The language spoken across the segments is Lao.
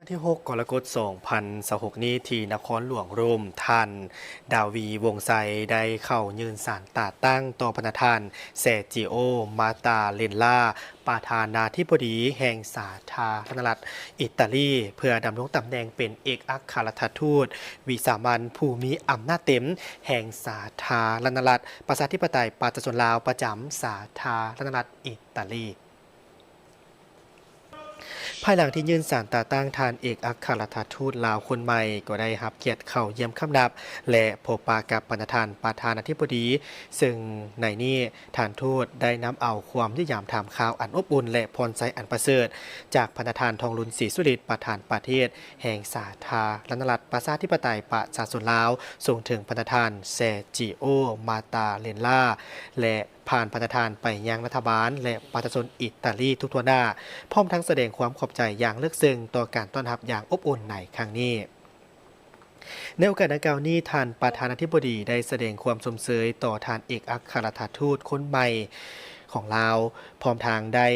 ທີຫົກ ກໍລະກົດ ສອງພັນຊາວຫົກນີ້ ທີ່ນະຄອນຫຼວງໂຣມ, ທ່ານ ດາວີ ວົງໄຊ ໄດ້ເຂົ້າຍື່ນສານຕາຕັ້ງຕໍ່ພະນະທ່ານ ເຊຈິໂອ ມາຕາເລນລາ ປະທານາທິບໍດີແຫ່ງສາທາລະນະລັດອິຕາລີ ເພື່ອດຳລົງຕຳແໜ່ງເປັນເອກອັກຄະລັດຖະທູດວິສາມັນຜູ້ມີອຳນາດເຕັມແຫ່ງສາທາລະນະລັດປະຊາທິປະໄຕປະຊາຊົນລາວ ປະຈຳສາທາລະນະລັດອິຕາລີ. ພາຍຫຼັງທີ່ຍື່ນສານຕາຕັ້ງ, ທ່ານເອກອັກຄະລັດຖະທູດລາວຄົນໃໝ່ກໍໄດ້ຮັບກຽດເຂົ້າຢ້ຽມຄຳນັບ ແລະ ພົບປະກັບພະນະທ່ານປະທານາທິບໍດີ, ເຊິ່ງໃນນີ້ທ່ານທູດໄດ້ນຳເອົາຄວາມຢ້ຽມຢາມຖາມຂ່າວອັນອົບອຸ່ນ ແລະ ພອນໄຊອັນປະເສີດ ຈາກພະນະທ່ານ ທອງລຸນ ສີສຸລິດ ປະທານປະເທດແຫ່ງສາທາລະນະລັດປະຊາທິປະໄຕປະຊາຊົນລາວ ສົ່ງເຖິງພະນະທ່ານ ເຊຈິໂອ ມາຕາເລນລາ ແລະ ຜ່ານພະນະທ່ານໄປຍັງລັດຖະບານ ແລະ ປະຊາຊົນອິຕາລີທຸກທົ່ວໜ້າ, ພ້ອມທັງສະແດງຄວາມຂອບໃຈຢ່າງເລິກເຊິ່ງຕໍ່ການຕ້ອນຮັບຢ່າງອົບອຸ່ນໃນຄັ້ງນີ້. ໃນໂອກາດດັ່ງກ່າວນີ້, ທ່ານປະທານາທິບໍດີໄດ້ສະແດງຄວາມຊົມເຊີຍຕໍ່ທ່ານເອກອັກຄະລັດຖະທູດຄົນໃໝ່ຂອງລາວ, ພ້ອມທັງໄດ້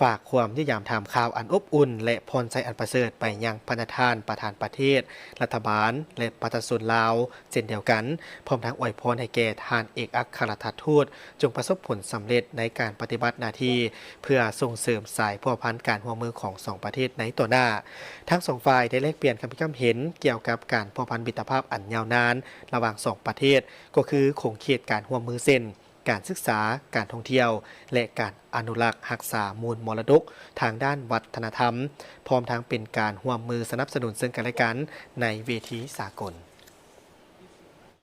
ຝາກຄວາມຢ້ຽມຢາມຖາມຂ່າວອັນອົບອຸ່ນ ແລະ ພອນໄຊອັນປະເສີດໄປຍັງພະນະທ່ານປະທານປະເທດ, ລັດຖະບານ ແລະ ປະຊາຊົນລາວເຊັ່ນດຽວກັນ, ພ້ອມທັງອວຍພອນໃຫ້ແກ່ທ່ານເອກອັກຄະລັດຖະທູດ ຈົ່ງປະສົບຜົນສຳເລັດໃນການປະຕິບັດໜ້າທີ່ ເພື່ອສົ່ງເສີມສາຍພົວພັນການຮ່ວມມືຂອງສອງປະເທດໃນຕໍ່ໜ້າ. ທັງສອງຝ່າຍໄດ້ແລກປ່ຽນຄຳຄິດຄຳເຫັນກ່ຽວກັບການພົວພັນມິດຕະພາບອັນຍາວນານລະຫວ່າງສອງປະເທດ, ກໍຄືຂົງເຂດການຮ່ວມມືເຊັ່ນ ການສຶກສາ, ການທ່ອງທ່ຽວ ແລະ ການອະນຸລັກຮັກສາມູນມໍລະດົກທາງດ້ານວັດທະນະທຳ, ພ້ອມທັງເປັນການຮ່ວມມືສະໜັບສະໜູນເຊິ່ງກັນແລະກັນໃນເວທີສາກົນ.